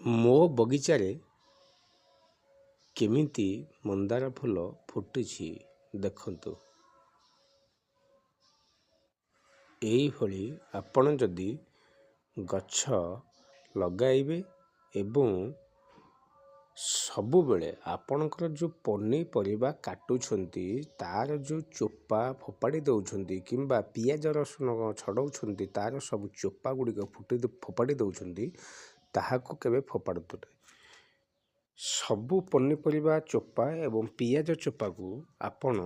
ମୋ ବଗିଚାରେ କେମିତି ମନ୍ଦାର ଫୁଲ ଫୁଟିଛି ଦେଖନ୍ତୁ। ଏଇଭଳି ଆପଣ ଯଦି ଗଛ ଲଗାଇବେ ଏବଂ ସବୁବେଳେ ଆପଣଙ୍କର ଯେଉଁ ପନିପରିବା କାଟୁଛନ୍ତି ତା'ର ଯେଉଁ ଚୋପା ଫୋପାଡ଼ି ଦେଉଛନ୍ତି କିମ୍ବା ପିଆଜ ରସୁଣ ଛଡ଼ଉଛନ୍ତି, ତା'ର ସବୁ ଚୋପା ଗୁଡ଼ିକ ଫୋପାଡ଼ି ଦେଉଛନ୍ତି, ତାହାକୁ କେବେ ଫୋପାଡ଼ନ୍ତୁ ନାହିଁ। ସବୁ ପନିପରିବା ଚୋପା ଏବଂ ପିଆଜ ଚୋପାକୁ ଆପଣ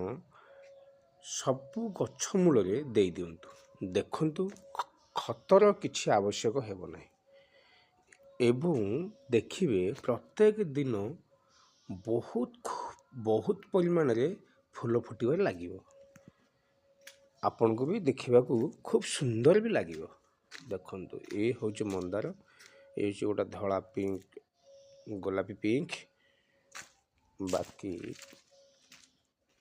ସବୁ ଗଛ ମୂଳରେ ଦେଇଦିଅନ୍ତୁ। ଦେଖନ୍ତୁ, ଖତର କିଛି ଆବଶ୍ୟକ ହେବ ନାହିଁ ଏବଂ ଦେଖିବେ ପ୍ରତ୍ୟେକ ଦିନ ବହୁତ ବହୁତ ପରିମାଣରେ ଫୁଲ ଫୁଟିବାରେ ଲାଗିବ। ଆପଣଙ୍କୁ ବି ଦେଖିବାକୁ ଖୁବ୍ ସୁନ୍ଦର ବି ଲାଗିବ। ଦେଖନ୍ତୁ, ଏ ହେଉଛି ମନ୍ଦାର, ଏ ହେଉଛି ଗୋଟେ ଧଳା ପିଙ୍କ, ଗୋଲାପୀ ପିଙ୍କ। ବାକି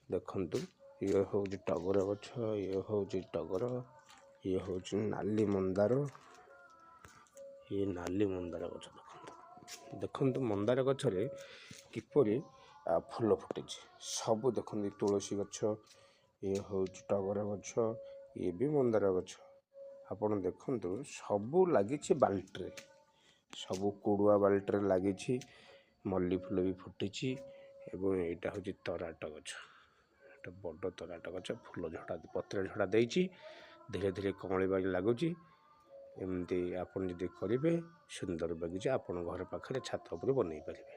ଦେଖନ୍ତୁ, ଇଏ ହେଉଛି ଟଗର ଗଛ, ଇଏ ହେଉଛି ଟଗର, ଇଏ ହେଉଛି ନାଲି ମନ୍ଦାର। ଇଏ ନାଲି ମନ୍ଦାର ଗଛ ଦେଖନ୍ତୁ। ଦେଖନ୍ତୁ ମନ୍ଦାର ଗଛରେ କିପରି ଫୁଲ ଫୁଟିଛି ସବୁ। ଦେଖନ୍ତୁ, ତୁଳସୀ ଗଛ, ଇଏ ହେଉଛି ଟଗର ଗଛ, ଇଏ ବି ମନ୍ଦାର ଗଛ। ଆପଣ ଦେଖନ୍ତୁ, ସବୁ ଲାଗିଛି ବାଲ୍ଟିରେ, ସବୁ କୁଡ଼ୁଆ ବାଲ୍ଟିରେ ଲାଗିଛି। ମଲ୍ଲି ଫୁଲ ବି ଫୁଟିଛି ଏବଂ ଏଇଟା ହେଉଛି ତରାଟ ଗଛ। ଏଇଟା ବଡ଼ ତରାଟ ଗଛ, ଫୁଲ ଝଡ଼ା, ପତ୍ର ଝଡ଼ା ଦେଇଛି, ଧୀରେ ଧୀରେ କଅଁଳିବାରେ ଲାଗୁଛି। ଏମିତି ଆପଣ ଯଦି କରିବେ, ସୁନ୍ଦର ବଗିଚା ଆପଣ ଘର ପାଖରେ ଛାତ ଉପରେ ବନେଇ ପାରିବେ।